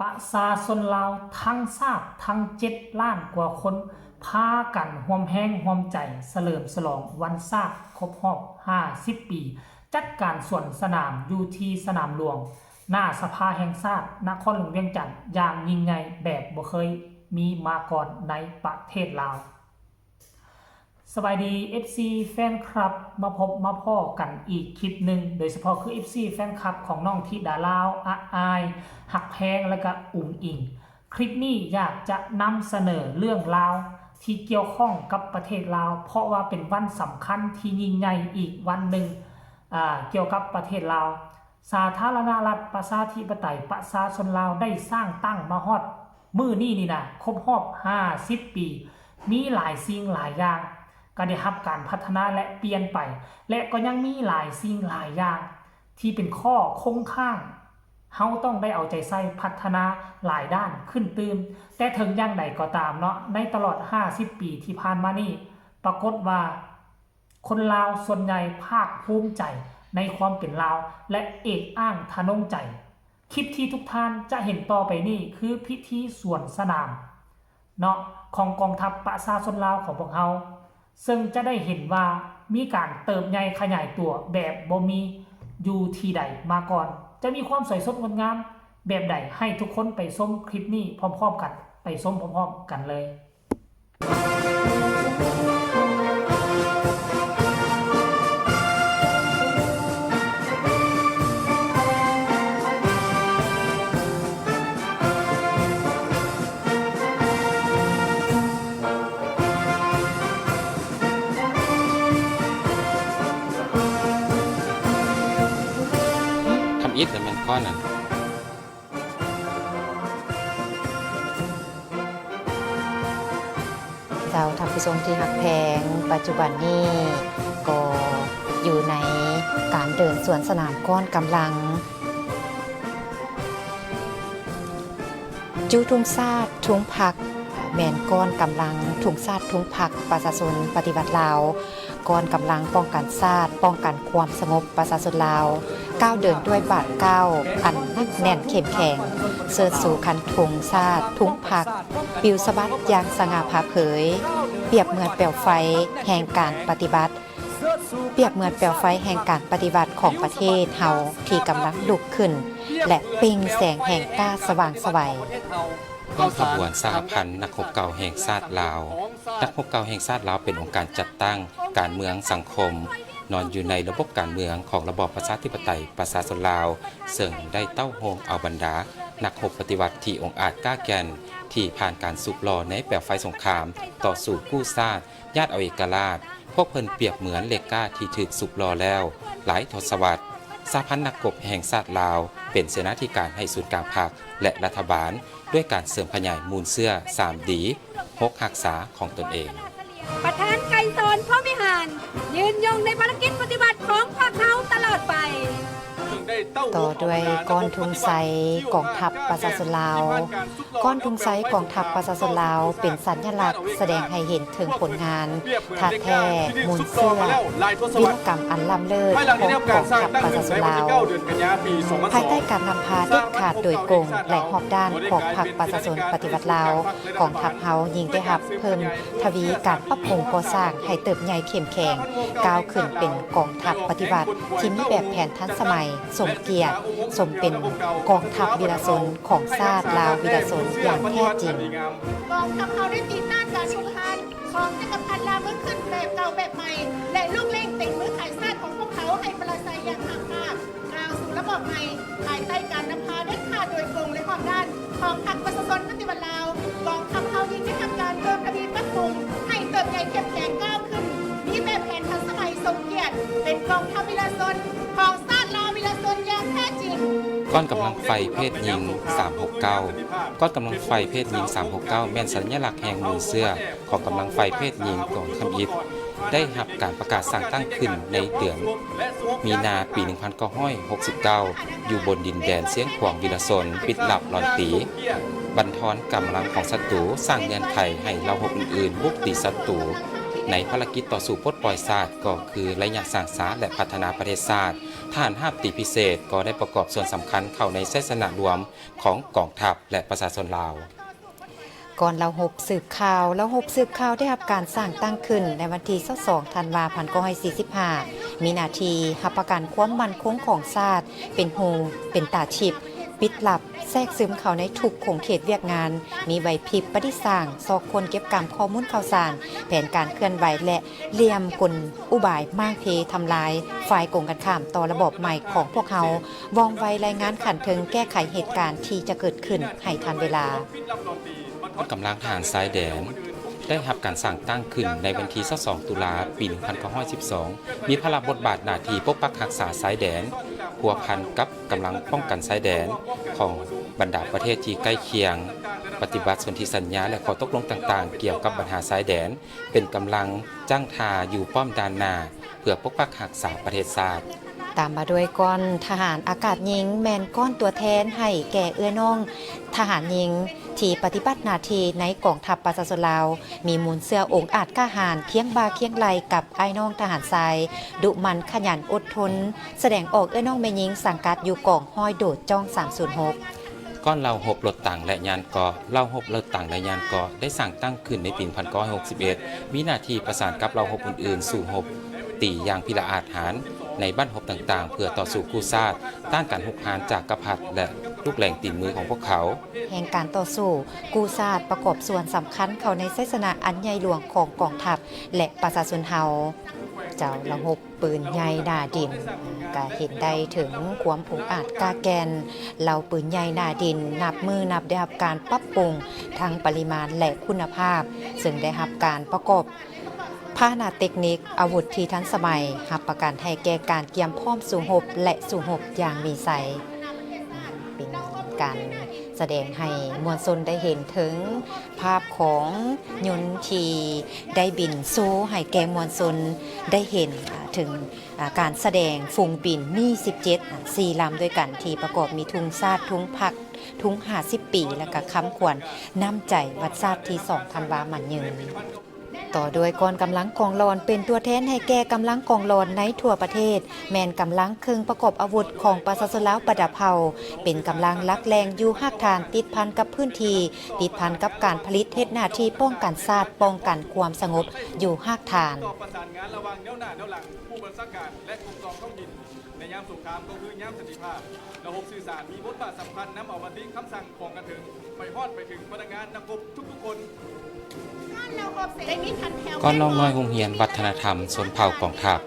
ປະຊາຊົນລາວທັງຊາດ ທັງເຈັດລ້ານກວ່າຄົນ ພາກັນຮ່ວມແຮງຮ່ວມໃຈສະເຫຼີມສະຫຼອງວັນຊາດຄົບຮອບຫ້າສິບປີ ຈັດການສວນສະໜາມຢູ່ທີ່ສະໜາມຫຼວງ ໜ້າສະພາແຫ່ງຊາດ ນະຄອນຫຼວງວຽງຈັນ ຢ່າງຍິ່ງໃຫຍ່ແບບບໍ່ເຄີຍມີມາກ່ອນໃນປະເທດລາວ. ສະບາຍດີ ເອັຟຊີ ແຟນຄລັບ ມາພົບມາພໍ້ກັນອີກຄລິບໜຶ່ງ ໂດຍສະເພາະຄື ເອັຟຊີ ແຟນຄລັບຂອງນ້ອງທິດາລາວ ອະອາຍ ຮັກແພງ ແລະກະອຸງອິງ. ຄລິບນີ້ຢາກຈະນຳສະເໜີເລື່ອງລາວທີ່ກ່ຽວຂ້ອງກັບປະເທດລາວ ເພາະວ່າເປັນວັນສຳຄັນທີ່ຍິ່ງໃຫຍ່ອີກວັນໜຶ່ງ ອາ ກ່ຽວກັບປະເທດລາວ. ສາທາລະນະລັດ ປະຊາທິປະໄຕ ປະຊາຊົນລາວ ໄດ້ສ້າງຕັ້ງມາຮອດມື້ນີ້ນີ້ນະ ຄົບຮອບຫ້າສິບປີ ມີຫຼາຍສິ່ງຫຼາຍຢ່າງກະໄດ້ຮັບການພັດທະນາ ແລະ ປ່ຽນໄປ ແລະ ກໍຍັງມີຫຼາຍສິ່ງຫຼາຍຢ່າງທີ່ເປັນຂໍ້ຄົງຄ້າງ ເຮົາຕ້ອງໄດ້ເອົາໃຈໃສ່ພັດທະນາຫຼາຍດ້ານຂຶ້ນຕື່ມ. ແຕ່ເຖິງຢ່າງໃດກໍຕາມເນາະ ໃນຕະຫຼອດຫ້າສິບປີທີ່ຜ່ານມານີ້ ປາກົດວ່າ ຄົນລາວສ່ວນໃຫຍ່ພາກພູມໃຈໃນຄວາມເປັນລາວ ແລະ ເອກອ້າງທະນົງໃຈ. ຄລິບທີ່ທຸກທ່ານຈະເຫັນຕໍ່ໄປນີ້ຄືພິທີສວນສະໜາມເນາະ ຂອງກອງທັບປະຊາຊົນລາວຂອງພວກເຮົາ ເຊິ່ງຈະໄດ້ເຫັນວ່າມີການເຕີບໃຫຍ່ຂະຫຍາຍຕົວແບບບໍ່ມີຢູ່ທີ່ໃດມາກ່ອນ. ຈະມີຄວາມສວຍສົດງົດງາມແບບໃດ ໃຫ້ທຸກຄົນໄປຊົມຄລິບນີ້ພ້ອມໆກັນ, ໄປຊົມພ້ອມໆກັນເລີຍ. ທຳອິດລະແມ່ນກ້ອນນັ້ນ. ເຈົ້າ ທ່ານຜູ້ຊົມທີ່ຮັກແພງ, ປັດຈຸບັນນີ້ກໍຢູ່ໃນການເດີນສວນສະໜາມກ້ອນກຳລັງ ຈຸທຸງຊາດທຸງພັກ ແມ່ນກ້ອນກຳລັງທຸງຊາດທຸງພັກປະຊາຊົນປະຕິວັດລາວ. ກອງກຳລັງປ້ອງກັນຊາດ, ປ້ອງກັນຄວາມສະຫງົບປະຊາຊົນລາວ ກ້າວເດີນດ້ວຍບາດກ້າວອັນໜັກແໜ້ນເຂັ້ມແຂງ ເຊີດຊູຄັນທຸງຊາດທຸງພັກ ປິວສະບັດຢ່າງສະຫງ່າຜ່າເຜີຍ ປຽບເໝືອນແປວໄຟແຫ່ງການປະຕິວັດ ປຽບເໝືອນແປວໄຟແຫ່ງການປະຕິວັດຂອງປະເທດເຮົາ ທີ່ກຳລັງລຸກຂຶ້ນ ແລະ ເປັ່ງແສງແຫ່ງກ້າສະຫວ່າງໄສວ. ກອງຂະບວນສະຫະພັນນັກຮົບເກົ່າແຫ່ງຊາດລາວ. ນັກຮົບເກົ່າແຫ່ງຊາດລາວເປັນອົງການຈັດຕັ້ງການເມືອງສັງຄົມ ນອນຢູ່ໃນລະບົບການເມືອງຂອງລະບອບປະຊາທິປະໄຕປະຊາຊົນລາວ ເຊິ່ງໄດ້ເຕົ້າໂຮມເອົາບັນດານັກຮົບປະຕິວັດທີ່ອົງອາດກ້າແກ່ນ ທີ່ຜ່ານການສູບຫຼໍ່ໃນແປວໄຟສົງຄາມ ຕໍ່ສູ້ກູ້ຊາດ ຍາດເອົາເອກະລາດ. ພວກເພິ່ນປຽບເໝືອນເຫຼັກກ້າທີ່ຖືກສູບຫຼໍ່ແລ້ວຫຼາຍທົດສະວັດ. ສະຫະພັນນັກຮົບແຫ່ງຊາດລາວ ເປັນເສນາທິການໃຫ້ສູນກາງພັກ ແລະ ລັດຖະບານ ດ້ວຍການເສີມຂະຫຍາຍມູນເຊື້ອ ສາມດີ ຫົກຮັກສາຂອງຕົນເອງ. ປະທານໄກສອນ ພົມວິຫານ ຍືນຍົງໃນພາລະກິດປະຕິວັດຂອງພວກເຮົາຕະຫຼອດໄປ. ຕໍ່ດ້ວຍກ້ອນທຸງໄຊກອງທັບປະຊາຊົນລາວ. ກ້ອນທຸງໄຊກອງທັບປະຊາຊົນລາວ ເປັນສັນຍະລັກສະແດງໃຫ້ເຫັນເຖິງຜົນງານທາດແທ້ ມູນເຊື້ອ ວິລະກຳອັນລ້ຳເລີດຂອງກອງທັບປະຊາຊົນລາວ. ພາຍໃຕ້ການນຳພາເດັດຂາດໂດຍກົງ ແລະ ຮອບດ້ານຂອງພັກປະຊາຊົນປະຕິວັດລາວ, ກອງທັບເຮົາຍິ່ງໄດ້ຮັບເພີ່ມທະວີການປັບປຸງກໍ່ສ້າງໃຫ້ເຕີບໃຫຍ່ເຂັ້ມແຂງ, ກ້າວຂຶ້ນເປັນກອງທັບປະຕິວັດທີ່ມີແບບແຜນທັນສະໄໝ, ສົມກຽດ ສົມເປັນກອງທັບວິລະຊົນຂອງຊາດລາວວິລະຊົນຢ່າງແທ້ຈິງ. ກອງທັບເຮົາໄດ້ຕີຕ້ານການຮຸກຮານຂອງຈັກກະພັດລາວເມືອງຂຶ້ນແບບເກົ່າແບບໃໝ່ ແລະ ລຸກເລັ່ງເຕັງມືຂາຍຊາດຂອງພວກເຂົາໃຫ້ປະລາໄຊຢ່າງຫາກຮາບ ກ້າວສູ່ລະບອບໃໝ່ ພາຍໃຕ້ການນຳພາເດັດຂາດໂດຍກົງ ແລະ ຮອບດ້ານຂອງພັກປະຊາຊົນປະຕິວັດລາວ. ກອງທັບເຮົາຍິ່ງໄດ້ຮັບການເພີ່ມທະວີປັບປຸງໃຫ້ເຕີບໃຫຍ່ເຂັ້ມແຂງກ້າວຂຶ້ນ, ມີແບບແຜນທັນສະໄໝສົມກຽດ, ເປັນກອງທັບວິລະຊົນຂອງຊາດລາວວິລະຊົນຢ່າງແທ້ຈິງ. ກ້ອນກຳລັງໄຟເພດຍິງ ສາມຫົກເກົ້າ. ກ້ອນກຳລັງໄຟເພດຍິງ ສາມຫົກເກົ້າ ແມ່ນສັນຍະລັກແຫ່ງມູນເຊື້ອຂອງກຳລັງໄຟເພດຍິງກອງທຳອິດ ໄດ້ຮັບການປະກາດສ້າງຕັ້ງຂຶ້ນໃນເດືອນມີນາປີໜຶ່ງພັນເກົ້າຮ້ອຍຫົກສິບເກົ້າ ຢູ່ບົນດິນແດນຊຽງຂວາງວິລະຊົນ ປິດລັບລອນຕີ ບັນທອນກຳລັງຂອງສັດຕູ, ສ້າງເງື່ອນໄຂໃຫ້ເຫຼົ່າຮົບອື່ນໆບຸກຕີສັດຕູ. ໃນພາລະກິດຕໍ່ສູ້ປົດປ່ອຍຊາດ ກໍຄືໄລຍະສ້າງສາ ແລະ ພັດທະນາປະເທດຊາດ, ທະຫານຮາບຕີພິເສດກໍໄດ້ປະກອບສ່ວນສຳຄັນເຂົ້າໃນໄຊຊະນະລວມຂອງກອງທັບ ແລະ ປະຊາຊົນລາວ. ກ່ອນເຫຼົ່າຮົບສືບຂ່າວ, ເຫຼົ່າຮົບສືບຂ່າວໄດ້ຮັບການສ້າງຕັ້ງຂຶ້ນໃນວັນທີຊາວສອງ ທັນວາ ພັນເກົ້າຮ້ອຍສີ່ສິບຫ້າ ມີໜ້າທີ່ຮັບປະກັນຄວາມໝັ້ນຄົງຂອງຊາດ, ເປັນຫູເປັນຕາທິບ, ປິດລັບ, ແຊກຊຶມເຂົ້າໃນທຸກຂົງເຂດວຽກງານ, ມີໄຫວພິບປະດິດສ້າງ, ຊອກຄົ້ນເກັບກຳຂໍ້ມູນຂ່າວສານ, ແຜນການເຄື່ອນໄຫວ ແລະ ລ່ຽມກົນອຸບາຍມ້າງເພທຳລາຍຝ່າຍກົງກັນຂ້າມຕໍ່ລະບອບໃໝ່ຂອງພວກເຮົາ, ວ່ອງໄວ, ລາຍງານຂັ້ນເທິງ, ແກ້ໄຂເຫດການທີ່ຈະເກີດຂຶ້ນໃຫ້ທັນເວລາ. ກຳລັງທະຫານຊາຍແດນໄດ້ຮັບການສ້າງຕັ້ງຂຶ້ນໃນວັນທີຊາວສອງ ຕຸລາ ປີໜຶ່ງພັນເກົ້າຮ້ອຍສິບສອງ ມີພາລະບົດບາດໜ້າທີ່ປົກປັກຮັກສາຊາຍແດນ, ພົວພັນກັບກຳລັງປ້ອງກັນຊາຍແດນຂອງບັນດາປະເທດທີ່ໃກ້ຄຽງ, ປະຕິບັດສົນທິສັນຍາ ແລະ ຂໍ້ຕົກລົງຕ່າງໆ ກ່ຽວກັບບັນຫາຊາຍແດນ, ເປັນກຳລັງຈັ້ງທ່າຢູ່ປ້ອມດ່ານໜ້າ ເພື່ອປົກປັກຮັກສາປະເທດຊາດ. ຕາມມາດ້ວຍກ້ອນທະຫານອາກາດຍິງ ແມ່ນກ້ອນຕົວແທນໃຫ້ແກ່ເອື້ອຍນ້ອງທະຫານຍິງ ທີ່ປະຕິບັດໜ້າທີ່ໃນກອງທັບປະຊາຊົນລາວ, ມີມູນເຊື້ອອົງອາດກ້າຫານ ຄຽງບ່າຄຽງໄຫຼ່ກັບອ້າຍນ້ອງທະຫານຊາຍ, ດຸໝັ່ນຂະຫຍັນອົດທົນ, ສະແດງອອກເອື້ອຍນ້ອງແມ່ຍິງສັງກັດຢູ່ກອງຮ້ອຍໂດດຈ້ອງສາມສູນຫົກ. ກ່ອນເຫຼົ່າຮົບລົດຖັງ ແລະ ຍານເກາະ, ເຫຼົ່າຮົບລົດຖັງ ແລະ ຍານເກາະ ໄດ້ສ້າງຕັ້ງຂຶ້ນໃນປີໜຶ່ງພັນເກົ້າຮ້ອຍຫົກສິບເອັດ ມີໜ້າທີ່ປະສານກັບເຫຼົ່າຮົບອື່ນໆ ສູ້ຮົບຕີຢ່າງພິລະອາດຫານໃນບັ້ນຮົບຕ່າງໆ ເພື່ອຕໍ່ສູ້ກູ້ຊາດ, ຕ້ານການຮຸກຮານຈາກກະພັດ ແລະ ລູກແຫຼງຕີນມືຂອງພວກເຂົາ. ແຫ່ງການຕໍ່ສູ້ກູ້ຊາດປະກອບສ່ວນສຳຄັນເຂົ້າໃນໄຊຊະນະອັນໃຫຍ່ຫຼວງຂອງກອງທັບ ແລະ ປະຊາຊົນເຮົາ. ເຈົ້າລະຫົບ ປືນໃຫຍ່ໜ້າດິນ ກະເຫັນໄດ້ເຖິງຄວາມອົງອາດກ້າແກ່ນ. ເຫຼົ່າປືນໃຫຍ່ໜ້າດິນນັບມື້ນັບໄດ້ຮັບການປັບປຸງທັງປະລິມານ ແລະ ຄຸນນະພາບ, ເຊິ່ງໄດ້ຮັບການປະກອບພາຫະນະເຕັກນິກອາວຸດທີ່ທັນສະໄໝ, ຮັບປະກັນໃຫ້ແກ່ການກຽມພ້ອມສູ້ຮົບ ແລະ ສູ້ຮົບຢ່າງມີໄຊ. ເປັນການ ສະແດງໃຫ້ມວນຊົນໄດ້ເຫັນເຖິງພາບຂອງຍົນທີ່ໄດ້ບິນໂຊໃຫ້ແກ່ມວນຊົນໄດ້ເຫັນ ອາ ເຖິງ ອາ ການສະແດງຝູງບິນມີສິບເຈັດ ອາ ສີ່ລຳດ້ວຍກັນ ທີ່ປະກອບມີທຸງຊາດ, ທຸງພັກ, ທຸງຫ້າສິບປີ ແລະ ກະຄຳຂວັນນ້ຳໃຈວັນຊາດທີສອງທັນວາໝັ້ນຍືນ. ຕໍ່ດ້ວຍກອງກຳລັງກອງຫຼອນ ເປັນຕົວແທນໃຫ້ແກ່ກຳລັງກອງຫຼອນໃນທົ່ວປະເທດ, ແມ່ນກຳລັງເຄື່ອງປະກອບອາວຸດຂອງປະຊາຊົນລາວບັນດາເຜົ່າ, ເປັນກຳລັງຫຼັກແຫຼ່ງຢູ່ຮາກຖານ ຕິດພັນກັບພື້ນທີ່, ຕິດພັນກັບການຜະລິດ, ເຮັດໜ້າທີ່ປ້ອງກັນຊາດ, ປ້ອງກັນຄວາມສະຫງົບຢູ່ຮາກຖານ. ຕໍ່ປະສານງານລະຫວ່າງແນວໜ້າແນວຫຼັງ, ຜູ້ບັນຊາການ ແລະ ກົມກອງທ້ອງຖິ່ນ ໃນຍາມສົງຄາມກໍຄືຍາມສັນຕິພາບ. ລະບົບສື່ສານມີບົດບາດສຳຄັນນຳເອົາມະຕິຄຳສັ່ງຂອງການເຖິງໄປຮອດໄປເຖິງພະນັກງານນັກຮົບທຸກໆຄົນ. ກ່ອນນ້ອງນ້ອຍໂຮງຮຽນວັດທະນະທຳຊົນເຜົ່າກອງທັບ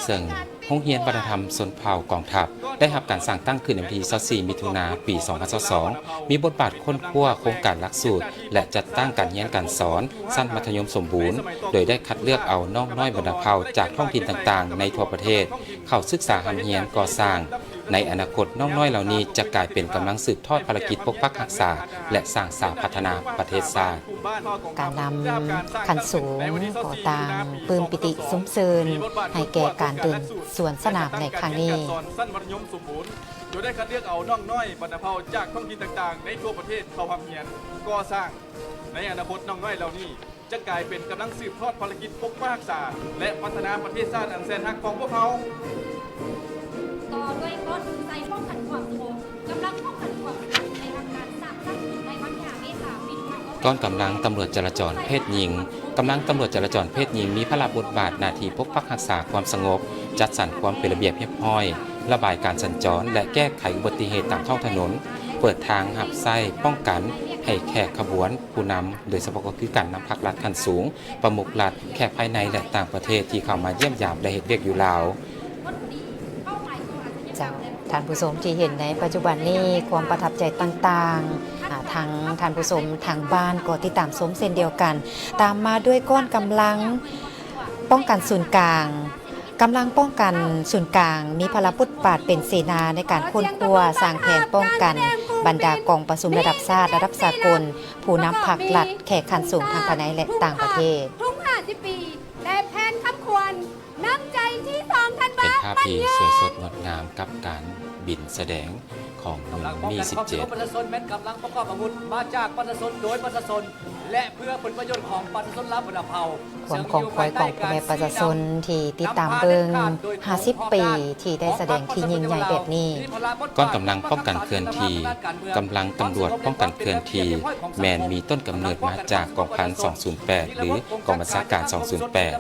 ເຊິ່ງໂຮງຮຽນວັດທະນະທຳຊົນເຜົ່າກອງທັບ ໄດ້ຮັບການສ້າງຕັ້ງຂຶ້ນໃນວັນທີຊາວສີ່ ມິຖຸນາ ປີສອງພັນຊາວສອງ ມີບົດບາດຄົ້ນຄວ້າໂຄງການຫຼັກສູດ ແລະ ຈັດຕັ້ງການຮຽນການສອນຊັ້ນມັດທະຍົມສົມບູນ ໂດຍໄດ້ຄັດເລືອກເອົານ້ອງນ້ອຍບັນດາເຜົ່າຈາກທ້ອງຖິ່ນຕ່າງໆໃນທົ່ວປະເທດ ເຂົ້າສຶກສາຮ່ຳຮຽນກໍ່ສ້າງ. ໃນອະນາຄົດ, ນ້ອງນ້ອຍເຫຼົ່ານີ້ຈະກາຍເປັນກຳລັງສືບທອດພາລະກິດປົກປັກຮັກສາ ແລະ ສ້າງສາພັດທະນາປະເທດຊາດ. ການນຳຂັ້ນສູງກໍຕ່າງປຶ້ມປີຕິຊົມເຊີນໃຫ້ແກ່ການເດີນສວນສະໜາມໃນຄັ້ງນີ້. ໂດຍໄດ້ຄັດເລືອກເອົານ້ອງນ້ອຍບັນດາເຜົ່າຈາກທ້ອງຖິ່ນຕ່າງໆໃນທົ່ວປະເທດເຂົ້າຮ່ຳຮຽນກໍ່ສ້າງ. ໃນອະນາຄົດ, ນ້ອງນ້ອຍເຫຼົ່ານີ້ ຈະກາຍເປັນກຳລັງສືບທອດພາລະກິດປົກປັກຮັກສາ ແລະ ພັດທະນາປະເທດຊາດອັນແສນຮັກຂອງພວກເຮົາ. ຕໍ່ດ້ວຍກ້ອນໃສ່ປ້ອງກັນຄວາມສະຫງົບ, ກຳລັງປ້ອງກັນຄວາມສະຫງົບໄດ້ຮັບການສ້າງຕັ້ງຂຶ້ນໃນວັນທີຫ້າ ເມສາ ປີໜຶ່ງພັນເກົ້າຮ້ອຍ ກ້ອນກຳລັງຕຳຫຼວດຈະລາຈອນເພດຍິງ, ກຳລັງຕຳຫຼວດຈະລາຈອນເພດຍິງມີພາລະບົດບາດໜ້າທີ່ປົກປັກຮັກສາຄວາມສະຫງົບ, ຈັດສັນຄວາມເປັນລະບຽບຮຽບຮ້ອຍ, ລະບາຍການສັນຈອນ ແລະ ແກ້ໄຂອຸບັດຕິເຫດຕາມທ້ອງຖະໜົນ, ເປີດທາງຮັບໃຊ້ປ້ອງກັນໃຫ້ແຂກຂະບວນ, ຜູ້ນຳ, ໂດຍສະເພາະກໍຄືການນຳພັກລັດຂັ້ນສູງ, ປະມຸກລັດ, ແຂກພາຍໃນ ແລະ ຕ່າງປະເທດທີ່ເຂົ້າມາຢ້ຽມຢາມ ແລະ ເຮັດວຽກຢູ່ລາວ. ເຈົ້າ, ທ່ານຜູ້ຊົມທີ່ເຫັນໃນປັດຈຸບັນນີ້, ຄວາມປະທັບໃຈຕ່າງໆ, ອາ, ທັງທ່ານຜູ້ຊົມທາງບ້ານກໍຕິດຕາມຊົມເຊັ່ນດຽວກັນ. ຕາມມາດ້ວຍກ້ອນກຳລັງປ້ອງກັນສູນກາງ. ກຳລັງປ້ອງກັນສູນກາງມີພາລະບົດບາດເປັນເສນາໃນການຄົ້ນຄວ້າ, ສ້າງແຜນປ້ອງກັນບັນດາກອງປະຊຸມລະດັບຊາດ, ລະດັບສາກົນ, ຜູ້ນຳພັກລັດ, ແຂກຂັ້ນສູງທັງພາຍໃນ ແລະ ຕ່າງປະເທດ. ທຸງຫ້າສິບປີ ແລະ ແຜນຄຳຂວັນນ້ຳໃຈທີສອງທັນວາ ເປັນພາບທີ່ສວຍສົດງົດງາມກັບການບິນສະແດງ ຂອງເມືອງມີສິບເຈັດ ປະຊາຊົນແມ່ນກຳລັງປະກອບອາວຸດມາຈາກປະຊາຊົນໂດຍປະຊາຊົນ ແລະ ເພື່ອຜົນປະໂຫຍດຂອງປະຊາຊົນລາວບັນດາເຜົ່າ ຄວາມຂອງຂວາຍຂອງພໍ່ແມ່ປະຊາຊົນທີ່ຕິດຕາມເບິ່ງຫ້າສິບປີທີ່ໄດ້ສະແດງທີ່ຍິ່ງໃຫຍ່ແບບນີ້. ກອງກຳລັງປ້ອງກັນເຄື່ອນທີ່, ກຳລັງຕຳຫຼວດປ້ອງກັນເຄື່ອນທີ່ ແມ່ນມີຕົ້ນກຳເນີດມາຈາກກອງພັນສອງສູນແປດ ຫຼື ກອງບັນຊາການສອງສູນແປດ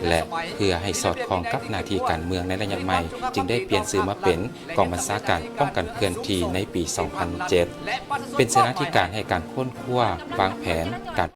ແລະ ເພື່ອໃຫ້ສອດຄ່ອງກັບໜ້າທີ່ການເມືອງໃນໄລຍະໃໝ່ ຈຶ່ງໄດ້ປ່ຽນຊື່ມາເປັນ ກອງບັນຊາການປ້ອງກັນເຄື່ອນທີ່ໃນປີສອງພັນເຈັດ ເປັນເສນາທິການໃຫ້ການຄົ້ນຄວ້າ, ວາງແຜນ, ການ